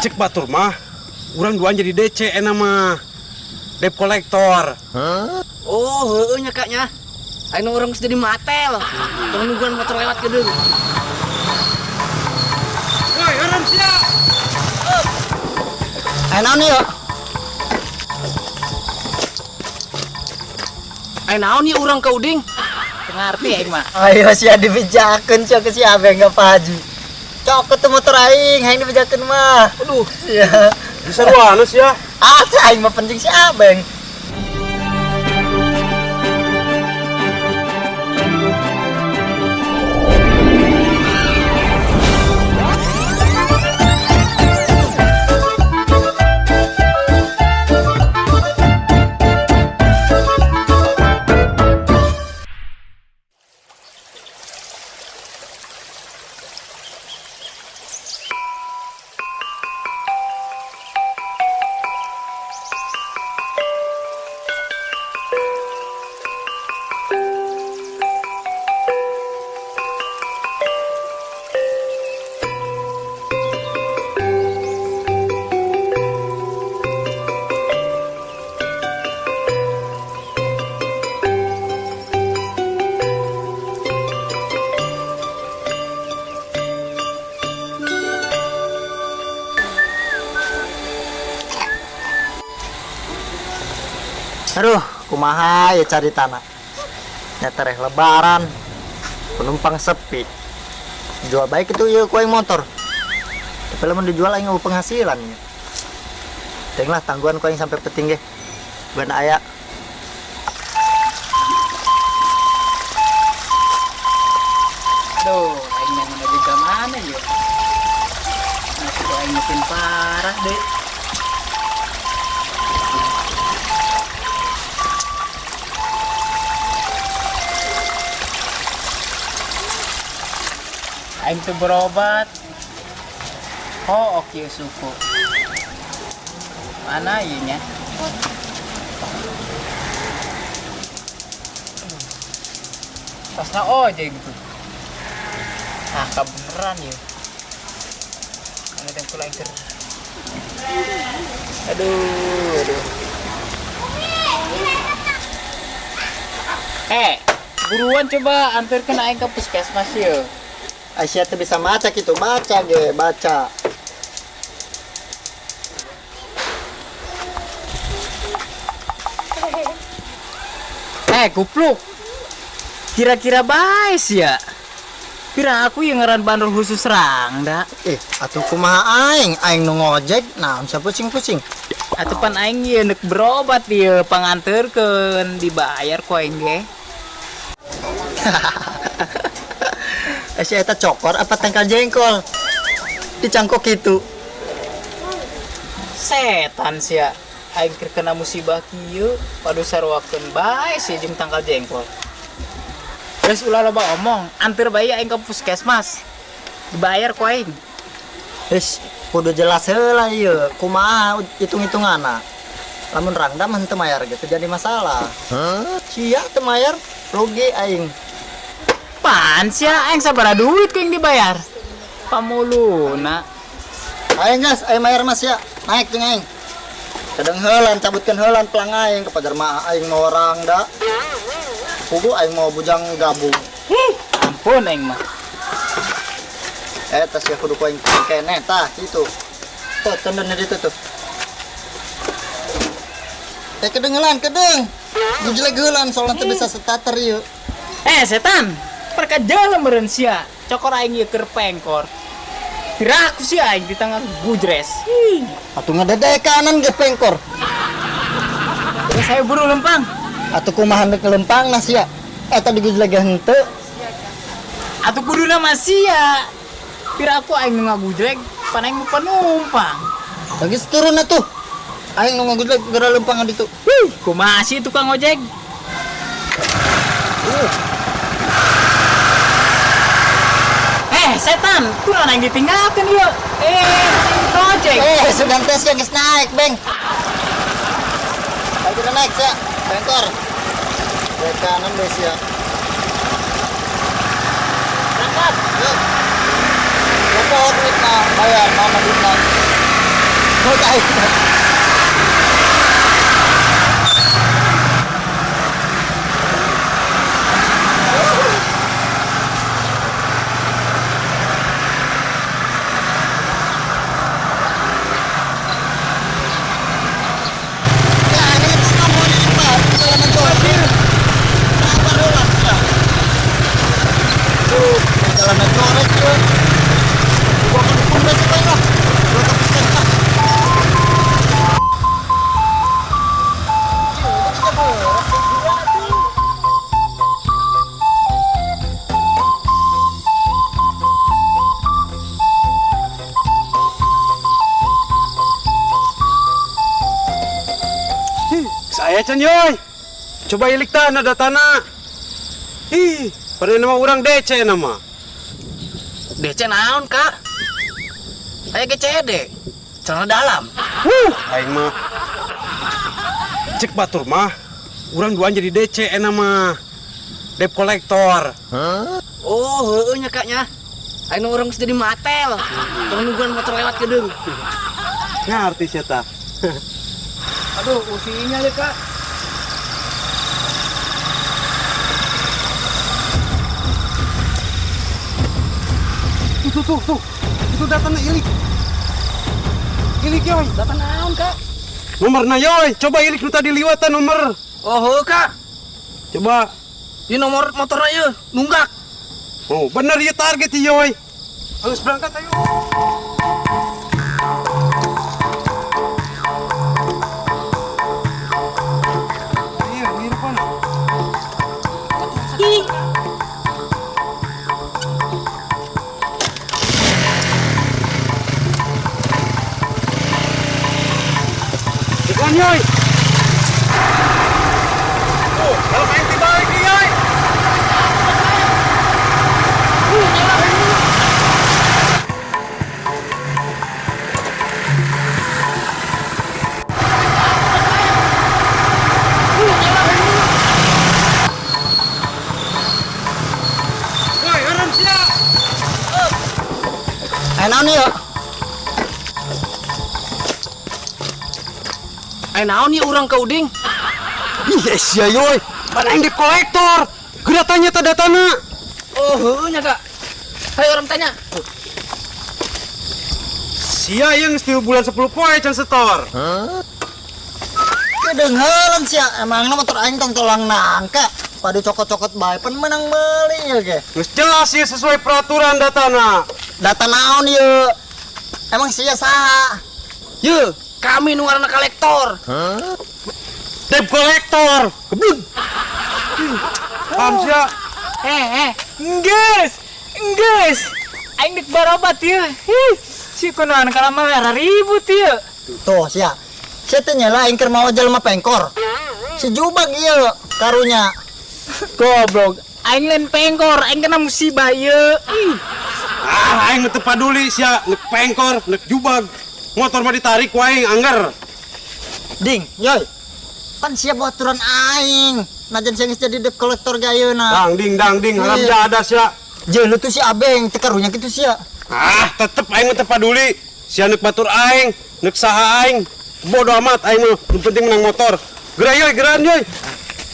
Cek batur mah, urang duaan jadi DC enak mah. Debt collector. Oh, heueuh nya Kak nya. Ayeuna urang geus jadi matel. Tong nungguan motor lewat geudeung. Woi, eureun sia. Aya naon ieu? Aya naon ieu urang ka Uding? Teu ngarti aing mah. Ayo sia dibejakeun sia ke si Abeng ka Pak Haji. Cokot tuh motor aing, hayang dibejakeun mah. Aduh, Iya. bisa ruanus ya. Ah, teh aing mah penting si Abeng. Aduh, kumaha ya cari tanah. Nyata reh lebaran, penumpang sepi. Jual baik itu ya ku aing motor. Tapi lamun dijual aing eueuh penghasilan ya. Teuing lah tangguhan ku aing sampai peting ge. Ban aya. Aduh, aing yang menuju ke mana ya? Masih kok aing makin parah deh. Aing tuh berobat. Oh, oke suku. Mana ieu nya? Tasna ojek gitu. Ah, kebeneran ya. Mana yang kula angker. Aduh, aduh. Buruan coba antarkan aing ke puskesmas yeuh. Aisyah tuh bisa maca gitu, baca ge, baca. Kupluk. Kira-kira bae sih ya. Pira aku yang ngaran bandrol khusus rangda. Atuh kumaha aing? Aing nu ngojek, naon sia pusing-pusing. Atuh pan aing ieu neuk berobat ieu panganterkeun dibayar ku aing ge. Si eta cokor apa tangkal jengkol? Dicangkok gitu. Setan sia. Aing keur kena musibah kieu, padu saruakeun bae sia jeung tangkal jengkol. Geus ulah loba omong, anter bae aing ke puskesmas. Dibayar ku aing. Geus, kudu jelas heula ieu, kumaha hitung-hitunganna. Lamun rangda mah henteu mayar gitu jadi masalah. Hah? Sia teu mayar, rugi aing. Pan sia aing sabaraha duit ku yang dibayar? Pamuluna. Aing geus, aing mayar mah sia. Naik jeung aing. Kadang heulan cabutkeun heulan pelang aing kepada mah aing mau rangda. Pugu aing mau bujang gabung. Huh, ampun aing mah. Tas ya kudu ku aing keneh tah kitu. Tuh tendon di ditu tuh. Kedengelan, kedeng. Gujleg heulan soalna teu bisa starter ieu. Setan. Perka jalan meureun sia. Cokor aing ieu keur pengkor. Piraku sia aing di tengah gujres. Ih. Atuh ngedede kanan ge pengkor. Ya, saya buru lempang. Atuh kumaha deuk lempang na sia. Eta digujleg ge henteu. Atuh kuduna mah sia. Piraku aing nu ngagujleg, pan aing mah penumpang. Geus turun atuh. Aing nu ngagujleg geura lempang ditu. Huh, kumaha sih tukang ojek? Setan, kunaon aing ditinggalkeun ieu? Ojek. Sudah tes yang geus naik, Beng. Ayo kita naik, sia. Pengkor. Ke kanan deh, sia. Berangkat. Yuk. Lupa duitna, bayar, mana duitna. Jempol ka aing. Jalan coret ya. Gua kan pun besok lah. Gua ke puskesmas. Saya can yoy. Coba ilik tanah datana. Ih, pada nama orang DC nama. DC naon, Kak? Aya GCD. Celana dalam. Wuh, aing mah. Cek batur mah. Urang duaan jadi DC nama. Debt collector. Oh, heueuh nya Kak nya. Ayeuna urang geus jadi matel. Tong nungguan motor lewat kedeung. Ngerti sia tah. Aduh, usinya ya, Kak. Tuh tuh tuh tuh. Itu datana ilik. Ilik yoy. Data naon, Kak? Nomorna yoy. Coba ilik nu tadi liwatan nomor. Oh, heueuh, Kak. Coba. Ieu nomor motorna ieu, nunggak. Oh, bener ya target yoy. Harus berangkat ayo. Iya, mirip mana? Iklan yoy. Oh, kalau main dibalik nih yoy. Woi, haram sia. Eh naon ieu? Aya naon ieu urang ka Uding? Ih, sia yoy. Mana yang debt collector? Geura tanya ta datana. Oh, heueuh nya, Kak. Hayo urang tanya. Sia yang geus 3 bulan 10 poe can setor. Kedengeran sia, emangna motor aing tong tolang nangka. Padu cokot-cokot bae pan menang meuli ya ge. Geus jelas sih sesuai peraturan datana. Data naon ieu? Emang sia saha? Ye, kami nu ngaranna kolektor. Debt collector. Geblug. Paham sia? Eh, eh, enggeus. Enggeus. Aing dek barobat ieu. Hih, si kunaon kalama ribut ieu. Tuh sia. Sia teh nyala aing keur mawa jelema pengkor. Si jubag ieu karunya. Goblok. Aing lain pengkor, aing kena musibah ieu. Ih, Ah, aing teu paduli sia nek pengkor, nek jubag. Motor mah ditarik ku aing angger. Ding, yoy. Pan sia baturan aing. Najan sia geus jadi debt collector ge ayeuna. Dang ding dang ding haram Iya. jadah sia. Jeung lu tuh si Abeng teh karunya kitu sia. Ah, tetep aing mah teu paduli. Sia nek batur aing, nek saha aing. Bodo amat aing mah, nu penting menang motor. Geura yoy, geraan yoy.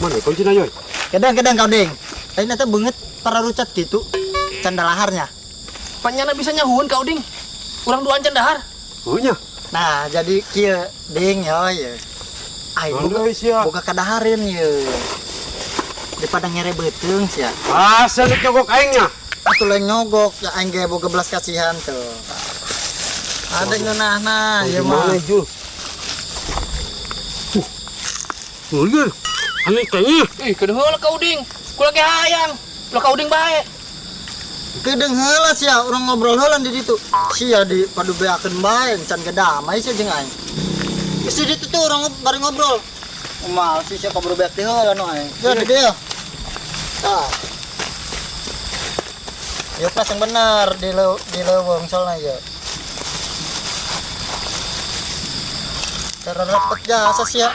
Mana kuncina yoy? Kedang-kedang kau ding. Aing teh beungeut pararucat gitu. Can dalaharnya. Panyana bisa nyahueun ka Uding. Urang duaan can dahar. Heuh nya. Nah, jadi kieu ding yoy. Aing Naon boga, deui sia? boga kadahareun ye. Daripada ngere beuteung sia. Ah, sia nek nyogok aing nya. Atuh lain nyogok, ya aing ge boga belas kasihan tuh. Ada ngeunahna ieu mah. Gimana, Jul? Tuh, aneh kayaknya. Ih, kedeung heula ka Uding. Kula ge hayang. Ulah ka Uding bae. Kedeung heula sia, urang ngobrol heula di ditu. Sia di padu beakeun bae, can ge damai sia jeung aing. Geus di ditu tuh urang bari ngobrol. Mal sih sia kaburu beak teh heula nu aing. Ya di dieu. Tah. Ya pas yang bener di di leuweung soalnya ya. Cara repet jasa sia.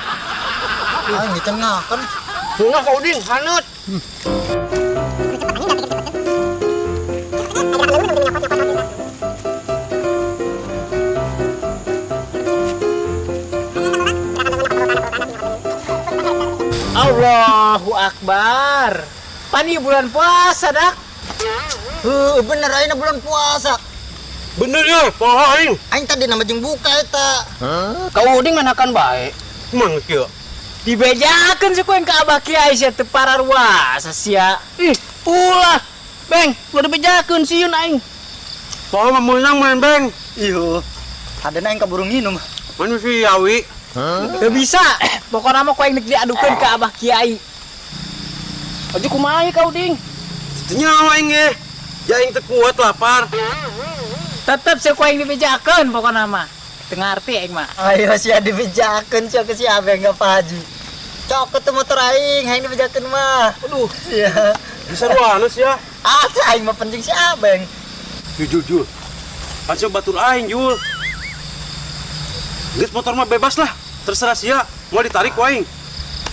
Aing dicengakeun. Heunah ka Uding, haneut. Allahu Akbar. Pan ieu bulan puasa dak. Heuh, bener ayeuna bulan puasa. Bener ya, poho aing. Aing tadi nama jeung buka eta. Ka Uding manakan bae. Mang kieu. Dibejakeun sih ku aing ka Abah Kiai sia teu pararuasa sia. Ih, ulah. Beng, ulah dibejakeun sieun aing. Poho mah meunang main beng. Iyo. Adana aing kaburu nginum. Manusiawi. Teu bisa. Pokona mah ku aing deuk diadukeun ka Abah Kiai. Aja kumaha ka Uding? Teu nyawa aing ge. Ya aing teu kuat lapar. Tetep sih ku aing dibejakeun pokona mah. Teu ngarti aing mah. Ayo sia dibejakeun sia ke si Abeng ka Pak Haji. Cokot tuh motor aing, aing dibejakeun mah. Aduh, Iya. Bisa ruana sia. Ah, teh aing mah penting si Abeng. Jujur, Jul. Pan sia batur aing, Jul. Geus motor mah bebas lah. Terserah sia, mau ditarik ku aing.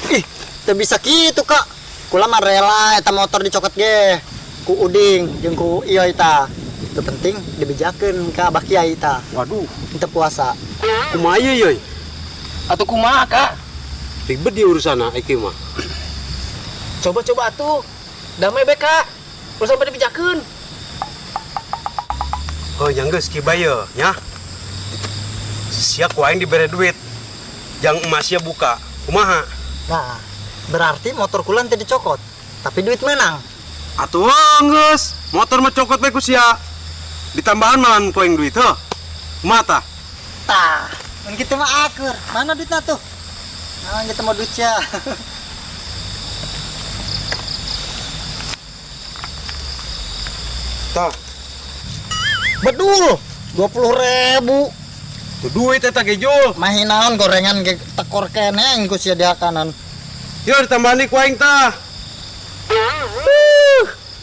Ih, teu bisa kitu, Kak. Kula mah rela eta motor dicokot ge. Ku Uding jeung ku Ieu eta. Itu penting dibejakeun ka Abah Kiai ta. Waduh, Teu puasa. kumaha ieu yeuy? Atuh kumaha, Kak? Ribet di urusan iki mah. Coba-coba atuh. Damai bae, Kak. Ulah sampai dibejakeun. Oh, yang geus ki bae nya. Sia ku aing dibere duit. Jang emas sia buka. Kumaha? Nah, berarti motor kula teu dicokot, tapi duit menang. Atuh geus, motor mah cokot bae ku sia. Ditambahan malah ku aing duit heuh. Kumaha tah? Tah, mun kitu mah akur. Mana duitna tuh? Nah, kita mau duit sia. Tah, Bedul, 20.000. tuh duit eta ge Jul. Mahi naon gorengan ge tekor keneh ku sia diakanan. Yo ditambahan deui ku aing tah.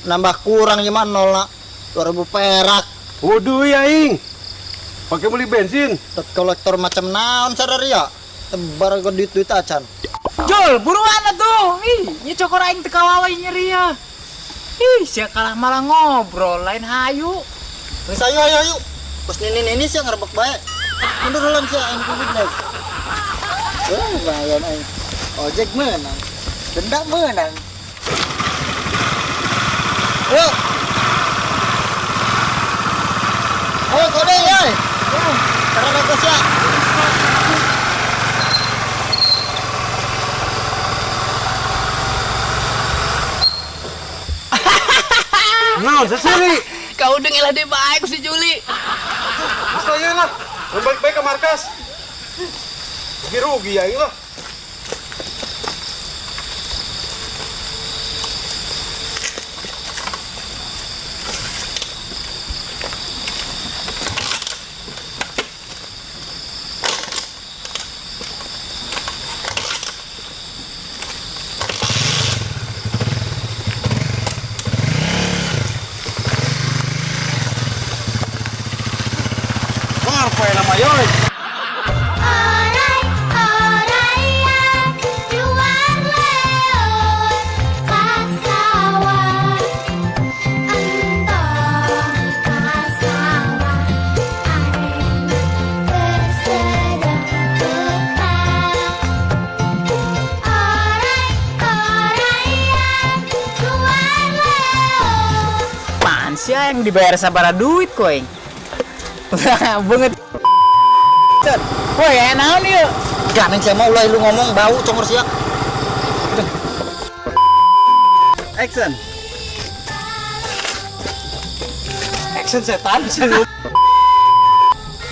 Nambah kurang ieu mah nol na. 2.000 perak. Waduh ya aing. Pakai beli bensin. Debt kolektor macam naon sararia. Tebar ke duit-duit acan. Jul, buruan atuh. Ih, nya cokor aing teu kawawa nyeri ya. Ih, sia kalah malah ngobrol lain hayu. Geus ayo ayo ayo. Kos nini-nini sia ngerebek bae. Mundur heula sia aing kudu naik. Wah, lumayan aing. Ojek menang. Denda menang. Ayo. Ayo kode euy. Karena kos ya. Naon seseri? Ka Uding elah deui bae ku si Juli. Geus lah lah. Balik bae ke markas. Rugi aing lah. Sia yang dibayar sabara duit koing. Banget. Woi, aya naon ieu? Ganeng sia mah ulah lu ngomong bau congor sia. Action. Action setan.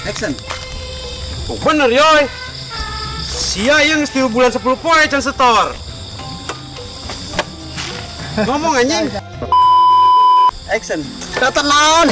Action. Oh, bener yoy. Sia yang setiap bulan 10 poe can setor. Ngomong anjing. Action. Kata naon?